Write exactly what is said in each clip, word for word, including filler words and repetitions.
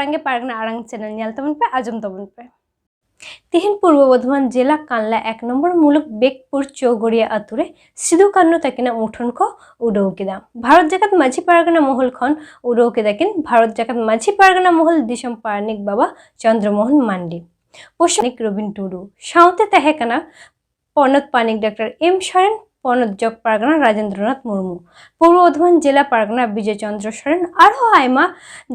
ᱥᱟᱸᱜᱮ ᱯᱟᱨᱜᱟᱱᱟ ᱟᱲᱟᱝ ᱪᱮᱱᱮᱞ ᱧᱮᱞ ᱛᱟᱵᱚᱱ ᱯᱮ, ᱟᱸᱡᱚᱢ ᱛᱟᱵᱚᱱ ᱯᱮ᱾ ᱛᱤᱦᱤᱧ ᱯᱩᱨᱵᱚ ᱵᱚᱨᱫᱷᱚᱢᱟᱱ ᱡᱮᱞᱟ ᱠᱟᱱᱞᱟ ᱮᱠ ᱱᱚᱢᱵᱚᱨ ᱢᱩᱞᱩᱠ ᱵᱮᱠᱯᱩᱨ ᱪᱳᱜᱳᱲᱤᱭᱟ ᱟᱛᱳ ᱨᱮ ᱥᱤᱫᱩ ᱠᱟᱹᱱᱦᱩ ᱛᱟᱹᱠᱤᱱᱟᱜ ᱢᱩᱴᱷᱟᱹᱱ ᱠᱚ ᱩᱰᱟᱹᱣ ᱠᱮᱫᱟ᱾ ᱵᱷᱟᱨᱚᱛ ᱡᱟᱠᱟᱛ ᱢᱟᱹᱡᱷᱤ ᱯᱟᱨᱜᱟᱱᱟ ᱢᱚᱦᱚᱞ ᱠᱷᱚᱱ ᱩᱰᱟᱹᱣ ᱠᱮᱫᱟ ᱠᱤᱱ ᱵᱷᱟᱨᱚᱛ ᱡᱟᱠᱟᱛ ᱢᱟᱹᱡᱷᱤ ᱯᱟᱨᱜᱟᱱᱟ ᱢᱚᱦᱚᱞ ᱫᱤᱥᱚᱢ ᱯᱟᱨᱟᱱᱤᱠ ᱵᱟᱵᱟ ᱪᱚᱱᱫᱨᱚ ᱢᱳᱦᱚᱱ ᱢᱟᱱᱰᱤ, ᱯᱚᱥᱱᱤᱠ ᱨᱚᱵᱤᱱ ᱴᱩᱰᱩ, ᱥᱟᱶᱛᱮ ᱛᱟᱦᱮᱸ ᱠᱟᱱᱟ ᱯᱚᱱᱚᱛ ᱯᱟᱨᱟᱱᱤᱠ ᱰᱟᱠᱛᱟᱨ ᱮᱢ ᱥᱚᱨᱮᱱ, ᱯᱚᱱᱚᱛ ᱡᱚᱜᱽ ᱯᱟᱨᱜᱟᱱᱟ ᱨᱟᱡᱮᱱᱫᱨᱚᱱᱟᱛᱷ ᱢᱩᱨᱢᱩ, ᱯᱩᱨᱵᱚ ᱵᱚᱨᱫᱷᱚᱢᱟᱱ ᱡᱮᱞᱟ ᱯᱟᱨᱜᱟᱱᱟ ᱵᱤᱡᱚᱭ ᱪᱚᱱᱫᱨᱚ ᱥᱚᱨᱮᱱ, ᱟᱨᱦᱚᱸ ᱟᱭᱢᱟ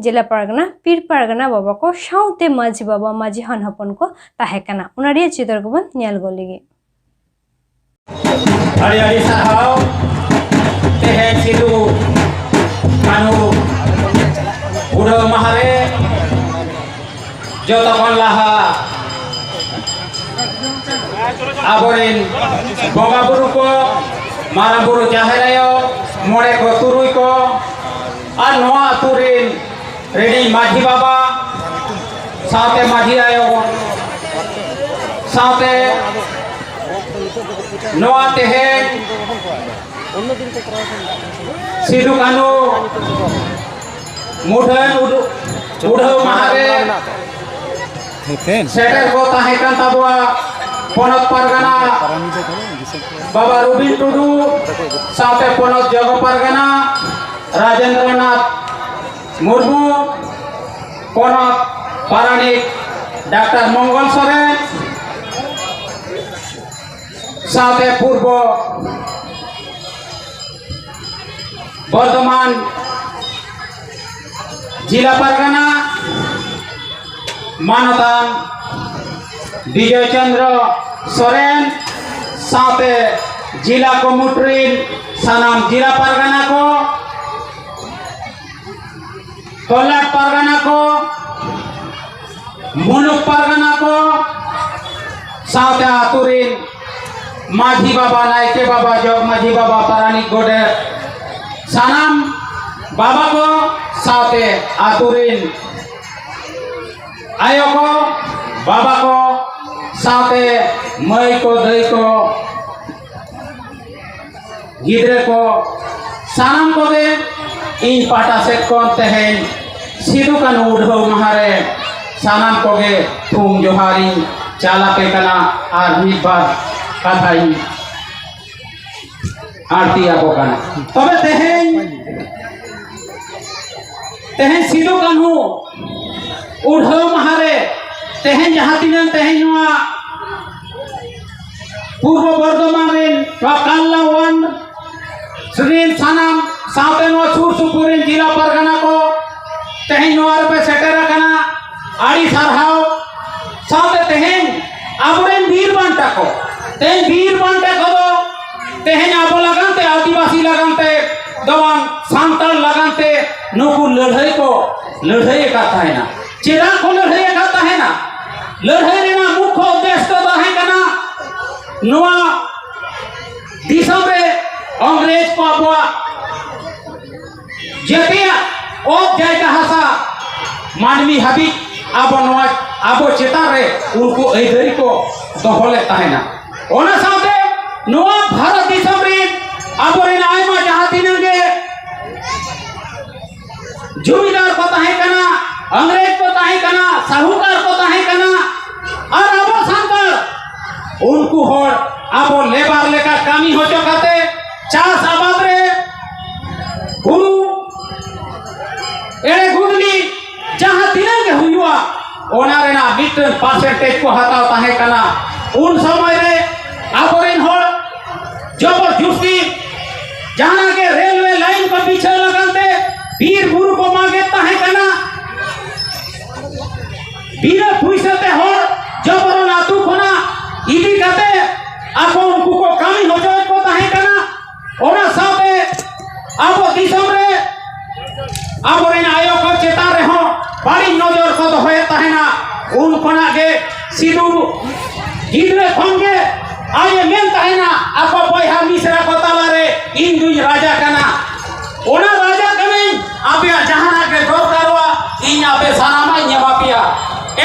ᱡᱮᱞᱟ ᱯᱟᱨᱜᱟᱱᱟ, ᱯᱤᱲ ᱯᱟᱨᱜᱟᱱᱟ ᱵᱟᱵᱟ ᱠᱚ ᱥᱟᱶᱛᱮ ᱢᱟᱹᱡᱷᱤ ᱵᱟᱵᱟ, ᱢᱟᱹᱡᱷᱤ ᱦᱚᱱ ᱦᱚᱯᱚᱱ ᱠᱚ ᱛᱟᱦᱮᱸ ᱠᱟᱱᱟ᱾ ᱚᱱᱟ ᱨᱮᱭᱟᱜ ᱪᱤᱛᱟᱹᱨ ᱠᱚᱵᱚᱱ ᱧᱮᱞ ᱜᱚᱫ ᱞᱮᱜᱮ᱾ ᱟᱹᱰᱤ ᱟᱹᱰᱤ ᱥᱟᱨᱦᱟᱣ᱾ ᱛᱮᱦᱮᱧ ᱥᱤᱫᱩ ᱠᱟᱹᱱᱦᱩ ᱩᱰᱷᱟᱹᱣ ᱢᱟᱦᱟ ᱨᱮ ᱡᱚᱛᱚ ᱠᱷᱚᱱ ᱞᱟᱦᱟ ᱟᱵᱚᱨᱮᱱ ᱵᱚᱸᱜᱟ ᱵᱩᱨᱩ ᱠᱚ, ᱢᱟᱨᱟᱝ ᱵᱩᱨᱩ, ᱡᱟᱦᱮᱨ ᱟᱭᱳ, ᱢᱚᱬᱮ ᱠᱚ, ᱛᱩᱨᱩᱭ ᱠᱚ, ᱟᱨ ᱱᱚᱣᱟ ᱟᱹᱛᱩ ᱨᱮᱱ ᱨᱤᱱᱤᱡ ᱢᱟᱹᱡᱷᱤ ᱵᱟᱵᱟ ᱥᱟᱶᱛᱮ ᱢᱟᱹᱡᱷᱤ ᱟᱭᱳ ᱥᱟᱶᱛᱮ ᱱᱚᱣᱟ ᱛᱮᱦᱮᱧ ᱥᱤᱫᱩ ᱠᱟᱹᱱᱦᱩ ᱢᱩᱴᱷᱟᱹᱱ ᱩᱰᱩ-, ᱩᱰᱷᱟᱹᱣ ᱢᱟᱦᱟ ᱨᱮ ᱥᱮᱴᱮᱨ ᱠᱚ ᱛᱟᱦᱮᱸ ᱠᱟᱱ ᱛᱟᱵᱚᱣᱟ ᱯᱚᱱᱚᱛ ᱯᱟᱨᱜᱟᱱᱟ ᱵᱟᱵᱟ ᱨᱚᱵᱤᱱ ᱴᱩᱰᱩ, ᱥᱟᱶᱛᱮ ᱯᱚᱱᱚᱛ ᱡᱚᱜᱚ ᱯᱟᱨᱜᱟᱱᱟ ᱨᱟᱡᱮᱱᱫᱨᱚᱱᱟᱛᱷ ᱢᱩᱨᱢᱩ, ᱯᱚᱱᱚᱛ ᱯᱟᱨᱟᱱᱤᱠ ᱰᱟᱠᱛᱟᱨ ᱢᱚᱝᱜᱚᱞ ᱥᱚᱨᱮᱱ, ᱥᱟᱶᱛᱮ ᱯᱩᱨᱵᱚ ᱵᱚᱨᱫᱷᱚᱢᱟᱱ ᱡᱮᱞᱟ ᱯᱟᱨᱜᱟᱱᱟ ᱢᱟᱱᱚᱛᱟᱱ ᱵᱤᱡᱚᱭ ᱪᱚᱱᱫᱨᱚ ᱥᱚᱨᱮᱱ, ᱥᱟᱶᱛᱮ ᱡᱮᱞᱟ ᱠᱚᱢᱤᱴᱤ ᱨᱤᱱ ᱥᱟᱱᱟᱢ ᱡᱮᱞᱟ ᱯᱟᱨᱜᱟᱱᱟ ᱠᱚ, ᱛᱚᱞᱟᱴ ᱯᱟᱨᱜᱟᱱᱟ ᱠᱚ, ᱢᱩᱞᱩᱠ ᱯᱟᱨᱜᱟᱱᱟ ᱠᱚ, ᱥᱟᱶᱛᱮ ᱟᱹᱛᱩ ᱨᱤᱱ ᱢᱟᱹᱡᱷᱤ ᱵᱟᱵᱟ, ᱱᱟᱭᱠᱮ ᱵᱟᱵᱟ, ᱡᱚᱜᱽ ᱢᱟᱹᱡᱷᱤ ᱵᱟᱵᱟ, ᱯᱟᱨᱟᱱᱤᱠ, ᱜᱚᱰᱮᱛ, ᱥᱟᱱᱟᱢ ᱵᱟᱵᱟ ᱠᱚ, ᱥᱟᱶᱛᱮ ᱟᱹᱛᱩ ᱨᱤᱱ ᱟᱭᱳ ᱠᱚ, ᱵᱟᱵᱟ ᱠᱚ, ᱥᱟᱶᱛᱮ ᱢᱟᱹᱭ ᱠᱚ, ᱫᱟᱹᱭ ᱠᱚ, ᱜᱤᱫᱽᱨᱟᱹ ᱠᱚ, ᱥᱟᱱᱟᱢ ᱠᱚᱜᱮ ᱤᱧ ᱯᱟᱦᱴᱟ ᱥᱮᱫ ᱠᱷᱚᱱ ᱛᱮᱦᱮᱧ ᱥᱤᱫᱩ ᱠᱟᱹᱱᱦᱩ ᱩᱰᱷᱟᱹᱣ ᱢᱟᱦᱟ ᱨᱮ ᱥᱟᱱᱟᱢ ᱠᱚᱜᱮ ᱛᱷᱩᱢ ᱡᱚᱦᱟᱨᱤᱧ ᱪᱟᱞ ᱟᱯᱮ ᱠᱟᱱᱟ ᱟᱨ ᱢᱤᱫ ᱵᱟᱨ ᱠᱟᱛᱷᱟᱧ ᱟᱹᱲᱛᱤ ᱟᱠᱚ ᱠᱟᱱᱟ᱾ ᱛᱚᱵᱮ ᱛᱮᱦᱮᱧ, ᱛᱮᱦᱮᱧ ᱥᱤᱫᱩ ᱠᱟᱹᱱᱦᱩ ᱩᱰᱷᱟᱹᱣ ᱢᱟᱦᱟ ᱨᱮ ᱛᱮᱦᱮᱧ ᱡᱟᱦᱟᱸ ᱛᱤᱱᱟᱹᱜ ᱛᱮᱦᱮᱧ ᱱᱚᱣᱟ ᱯᱩᱨᱵᱚ ᱵᱚᱨᱫᱷᱚᱢᱟᱱ ᱨᱮᱱ ᱱᱚᱣᱟ ᱠᱟᱞᱞᱟᱣᱟᱱ ᱨᱮᱱ ᱥᱟᱱᱟᱢ ᱥᱟᱶᱛᱮ ᱱᱚᱣᱟ ᱥᱩᱨ ᱥᱩᱯᱩᱨ ᱨᱮᱱ ᱡᱮᱞᱟ ᱯᱟᱨᱜᱟᱱᱟ ᱠᱚ ᱛᱮᱦᱮᱧ ᱱᱚᱣᱟ ᱨᱮᱯᱮ ᱥᱮᱴᱮᱨ ᱟᱠᱟᱱᱟ, ᱟᱹᱰᱤ ᱥᱟᱨᱦᱟᱣ᱾ ᱥᱟᱶᱛᱮ ᱛᱮᱦᱮᱧ ᱟᱵᱚᱨᱮᱱ ᱵᱤᱨ ᱵᱟᱱᱴᱟ ᱠᱚ, ᱛᱮᱦᱮᱧ ᱵᱤᱨ ᱵᱟᱱᱴᱟ ᱠᱚᱫᱚ ᱛᱮᱦᱮᱧ ᱟᱵᱚ ᱞᱟᱜᱟᱱ ᱛᱮ, ᱟᱹᱫᱤᱵᱟᱹᱥᱤ ᱞᱟᱜᱟᱱ ᱛᱮ ᱫᱚ ᱵᱟᱝ, ᱥᱟᱱᱛᱟᱲ ᱞᱟᱜᱟᱱ ᱛᱮ ᱱᱩᱠᱩ ᱞᱟᱹᱲᱦᱟᱹᱭ ᱠᱚ ᱞᱟᱹᱲᱦᱟᱹᱭ ᱟᱠᱟᱫ ᱛᱟᱦᱮᱱᱟ᱾ ᱪᱮᱫᱟᱜ ᱠᱚ ᱞᱟᱹᱲᱦᱟᱹᱭ ᱟᱠᱟᱫ ᱛᱟᱦᱮᱱᱟ? ᱞᱟᱹᱲᱦᱟᱹᱭ ᱨᱮᱱᱟᱜ ᱢᱩᱠᱠᱷᱚ ᱩᱫᱽᱫᱮᱥ ᱫᱚ ᱛᱟᱦᱮᱸ ᱠᱟᱱᱟ ᱱᱚᱣᱟ ᱫᱤᱥᱚᱢ ᱨᱮ ᱤᱝᱨᱮᱡᱽ ᱠᱚ ᱟᱵᱚᱣᱟᱜ ᱡᱟᱹᱛᱤᱭᱟᱜ ᱚᱛ ᱡᱟᱭᱜᱟ ᱦᱟᱥᱟ ᱢᱟᱹᱱᱢᱤ ᱦᱟᱹᱵᱤᱡ ᱟᱵᱚ ᱱᱚᱣᱟ, ᱟᱵᱚ ᱪᱮᱛᱟᱱ ᱨᱮ ᱩᱱᱠᱩ ᱟᱹᱭᱫᱟᱹᱨᱤ ᱠᱚ ᱫᱚᱦᱚ ᱞᱮᱫ ᱛᱟᱦᱮᱱᱟ᱾ ᱚᱱᱟ ᱥᱟᱶᱛᱮ ᱱᱚᱣᱟ ᱵᱷᱟᱨᱚᱛ ᱫᱤᱥᱚᱢ ᱨᱮ ᱟᱵᱚᱨᱮᱱ ᱟᱭᱢᱟ ᱡᱟᱦᱟᱸ ᱛᱤᱱᱟᱹᱜ ᱜᱮ ᱡᱚᱢᱤᱫᱟᱨ ᱠᱚ ᱛᱟᱦᱮᱸ ᱠᱟᱱᱟ, ᱤᱝᱨᱮᱡᱽ ᱠᱚ ᱛᱟᱦᱮᱸ ᱠᱟᱱᱟ, ᱥᱟᱦᱩᱠᱟᱨ ᱠᱚ ᱛᱟᱦᱮᱸ ᱠᱟᱱᱟ, ᱟᱨ ᱟᱵᱚ ᱥᱟᱱᱛᱟᱲ, ᱩᱱᱠᱩ ᱦᱚᱲ ᱟᱵᱚ ᱞᱮᱵᱟᱨ ᱞᱮᱠᱟ ᱠᱟᱹᱢᱤ ᱦᱚᱪᱚ ᱠᱟᱛᱮ ᱪᱟᱥ ᱟᱵᱟᱫ ᱨᱮ ᱦᱩᱲᱩ ᱮᱲᱮ ᱜᱩᱫᱽᱞᱤ ᱡᱟᱦᱟᱸ ᱛᱤᱱᱟᱹᱜ ᱜᱮ ᱦᱩᱭᱩᱜᱼᱟ, ᱚᱱᱟ ᱨᱮᱱᱟᱜ ᱢᱤᱫᱴᱟᱝ ᱯᱟᱨᱥᱮᱱᱴᱮᱡᱽ ᱠᱚ ᱦᱟᱛᱟᱣ ᱛᱟᱦᱮᱸ ᱠᱟᱱᱟ᱾ ᱩᱱ ᱥᱚᱢᱚᱭ ᱨᱮ ᱟᱵᱚᱨᱮᱱ ᱦᱚᱲ ᱡᱚᱵᱚᱨ ᱡᱩᱥᱛᱤ ᱡᱟᱦᱟᱸ ᱜᱮ ᱨᱮᱞᱣᱮ ᱞᱟᱭᱤᱱ ᱠᱚ ᱵᱤᱪᱷᱟᱹᱣ ᱞᱟᱹᱜᱤᱫ ᱛᱮ ᱵᱤᱨ ᱵᱩᱨᱩ ᱠᱚ ᱢᱟᱜᱮᱫ ᱛᱟᱦᱮᱸ ᱠᱟᱱᱟ᱾ ᱵᱤᱱᱟᱹ ᱯᱩᱭᱥᱟᱹ ᱛᱮ ᱦᱚᱲ ᱡᱚᱵᱚᱨᱚᱱ ᱟᱹᱛᱩ ᱠᱷᱚᱱᱟᱜ ᱤᱫᱤ ᱠᱟᱛᱮ ᱟᱠᱚ ᱩᱱᱠᱩ ᱠᱚ ᱠᱟᱹᱢᱤ ᱦᱚᱪᱚᱭᱮᱫ ᱠᱚ ᱛᱟᱦᱮᱸ ᱠᱟᱱᱟ᱾ ᱚᱱᱟ ᱥᱟᱶᱛᱮ ᱟᱵᱚ ᱫᱤᱥᱚᱢ ᱨᱮ ᱟᱵᱚᱨᱮᱱ ᱟᱭᱳ ᱠᱚ ᱪᱮᱛᱟᱱ ᱨᱮᱦᱚᱸ ᱵᱟᱹᱲᱤᱡ ᱱᱚᱡᱚᱨ ᱠᱚ ᱫᱚᱦᱚᱭᱮᱫ ᱛᱟᱦᱮᱱᱟ᱾ ᱩᱱ ᱠᱷᱚᱱᱟᱜ ᱜᱮ ᱥᱤᱫᱩ ᱜᱤᱫᱽᱨᱟᱹ ᱠᱷᱚᱱ ᱜᱮ ᱟᱡ ᱮ ᱢᱮᱱ ᱛᱟᱦᱮᱱᱟ, ᱟᱠᱚ ᱵᱚᱭᱦᱟ ᱢᱤᱥᱨᱟ ᱠᱚ ᱛᱟᱞᱟᱨᱮ ᱤᱧ ᱫᱩᱧ ᱨᱟᱡᱟ ᱠᱟᱱᱟ, ᱚᱱᱟ ᱨᱟᱡᱟ ᱠᱟᱹᱱᱟᱹᱧ, ᱟᱯᱮᱭᱟᱜ ᱡᱟᱦᱟᱱᱟᱜ ᱜᱮ ᱫᱚᱨᱠᱟᱨᱚᱜᱼᱟ, ᱤᱧ ᱟᱯᱮ ᱥᱟᱱᱟᱢᱟᱜ ᱤᱧ ᱮᱢᱟ ᱯᱮᱭᱟ᱾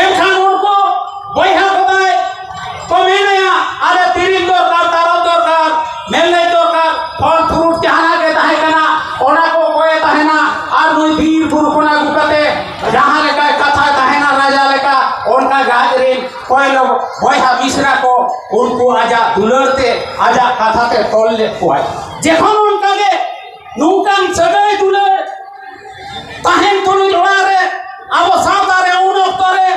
ᱮᱱᱠᱷᱟᱱ ᱩᱱᱠᱩ ᱵᱚᱭᱦᱟ ᱠᱚ ᱛᱟᱭ ᱠᱚ ᱢᱮᱱᱟᱭᱟ, ᱟᱞᱮ ᱛᱤᱨᱤᱞ ᱫᱚᱨᱠᱟᱨ, ᱛᱟᱨᱚᱵ ᱫᱚᱨᱠᱟᱨ, ᱢᱮᱨᱞᱮᱡ ᱫᱚᱨᱠᱟᱨ, ᱯᱷᱚᱞ ᱯᱷᱨᱩᱴ ᱡᱟᱦᱟᱱᱟᱜ ᱜᱮ ᱛᱟᱦᱮᱸ ᱠᱟᱱᱟ, ᱚᱱᱟ ᱠᱚ ᱠᱚᱭᱮ ᱛᱟᱦᱮᱱᱟ᱾ ᱟᱨ ᱱᱩᱭ ᱵᱤᱨ ᱵᱩᱨᱩ ᱠᱷᱚᱱ ᱟᱹᱜᱩ ᱠᱟᱛᱮ ᱚᱠᱚᱭ ᱞᱚ ᱵᱚᱭᱦᱟ ᱢᱤᱥᱨᱟ ᱠᱚ, ᱩᱱᱠᱩ ᱟᱡᱟᱜ ᱫᱩᱞᱟᱹᱲ ᱛᱮ, ᱟᱡᱟᱜ ᱠᱟᱛᱷᱟ ᱛᱮ ᱛᱚᱞ ᱞᱮᱫ ᱠᱚᱣᱟᱭ᱾ ᱡᱮᱠᱷᱚᱱ ᱚᱱᱠᱟ ᱜᱮ ᱱᱚᱝᱠᱟᱱ ᱥᱟᱹᱜᱟᱹᱭ ᱫᱩᱞᱟᱹᱲ ᱛᱟᱦᱮᱱ ᱛᱩᱞᱩᱡ ᱚᱲᱟᱜ ᱨᱮ, ᱟᱵᱚ ᱥᱟᱶᱛᱟ ᱨᱮ ᱩᱱ ᱚᱠᱛᱚ ᱨᱮ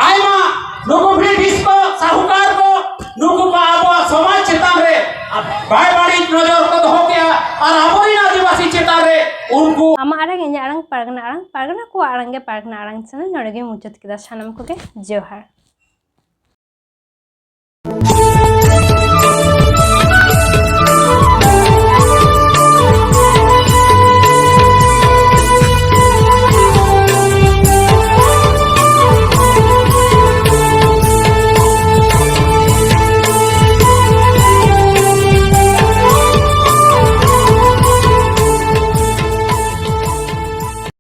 ᱟᱭᱢᱟ ᱱᱩᱠᱩ ᱵᱨᱤᱴᱤᱥ ᱠᱚ, ᱥᱟᱦᱩᱠᱟᱨ ᱠᱚ, ᱱᱩᱠᱩ ᱠᱚ ᱟᱵᱚᱣᱟᱜ ᱥᱚᱢᱟᱡᱽ ᱪᱮᱛᱟᱱ ᱨᱮ ᱵᱟᱭ ᱵᱟᱹᱲᱤᱡ ᱱᱚᱡᱚᱨ ᱠᱚ ᱫᱚᱦᱚ ᱠᱮᱜᱼᱟ᱾ ᱟᱨ ᱟᱵᱚᱨᱮᱱ ᱟᱹᱫᱤᱵᱟᱹᱥᱤ ᱪᱮᱛᱟᱱ ᱨᱮ ᱩᱱᱠᱩ ᱟᱢᱟᱜ ᱟᱲᱟᱝ, ᱤᱧᱟᱹᱜ ᱟᱲᱟᱝ, ᱯᱟᱨᱜᱟᱱᱟ ᱟᱲᱟᱝ, ᱯᱟᱨᱜᱟᱱᱟ ᱠᱚᱣᱟᱜ ᱟᱲᱟᱝ ᱜᱮ ᱯᱟᱨᱜᱟᱱᱟ ᱟᱲᱟᱝ ᱪᱮᱱᱮᱞ ᱱᱚᱰᱮ ᱜᱮ ᱢᱩᱪᱟᱹᱫ ᱠᱮᱫᱟ᱾ ᱥᱟᱱᱟᱢ ᱠᱚᱜᱮ ᱡᱚᱦᱟᱨ᱾